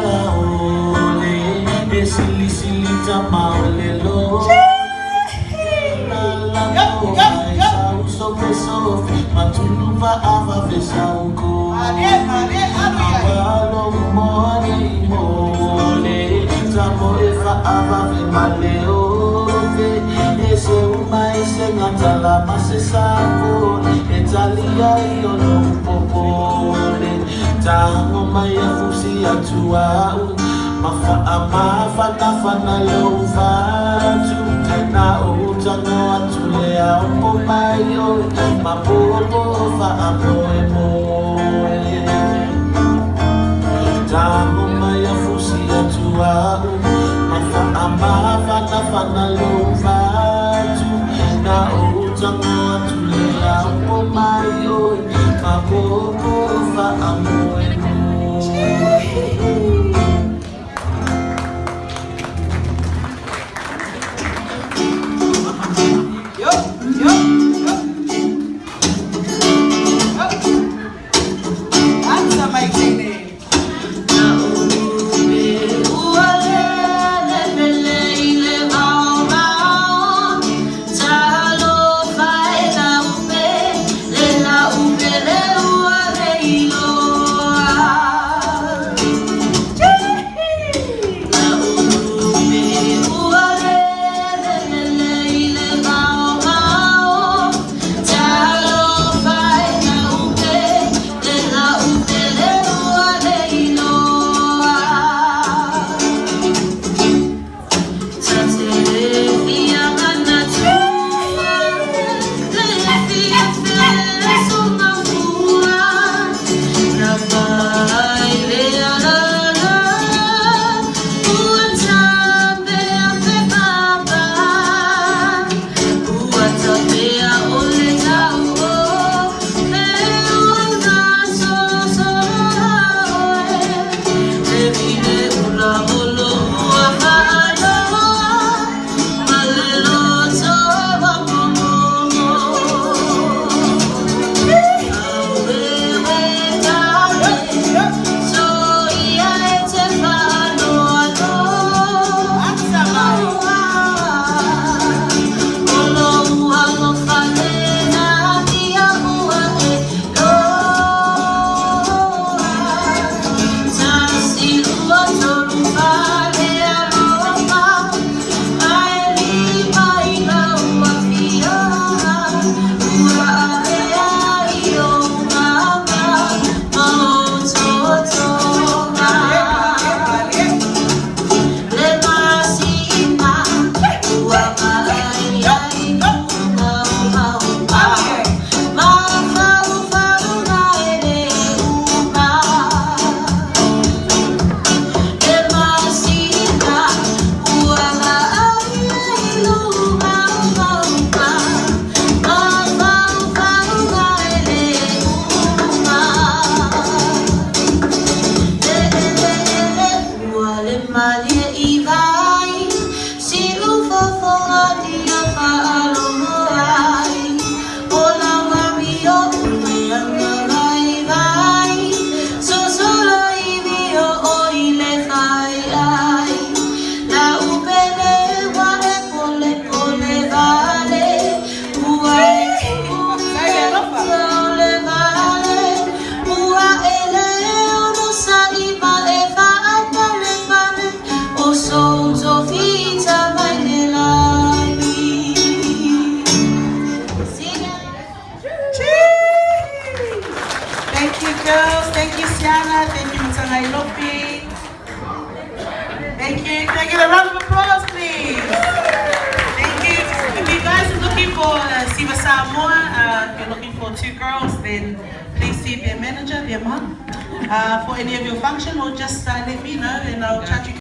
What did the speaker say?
Talaole e silisili tamaolelo Yo, yo, yo. Yo. That's amazing. Thank you, girls. Thank you, Siana. Thank you, Matangai. Thank you. Can I get a round of applause, please? Thank you. If you guys are looking for Siva Samoa, if you're looking for two girls, then please see their manager, their mum, for any of your function, or just let me know and I'll charge you.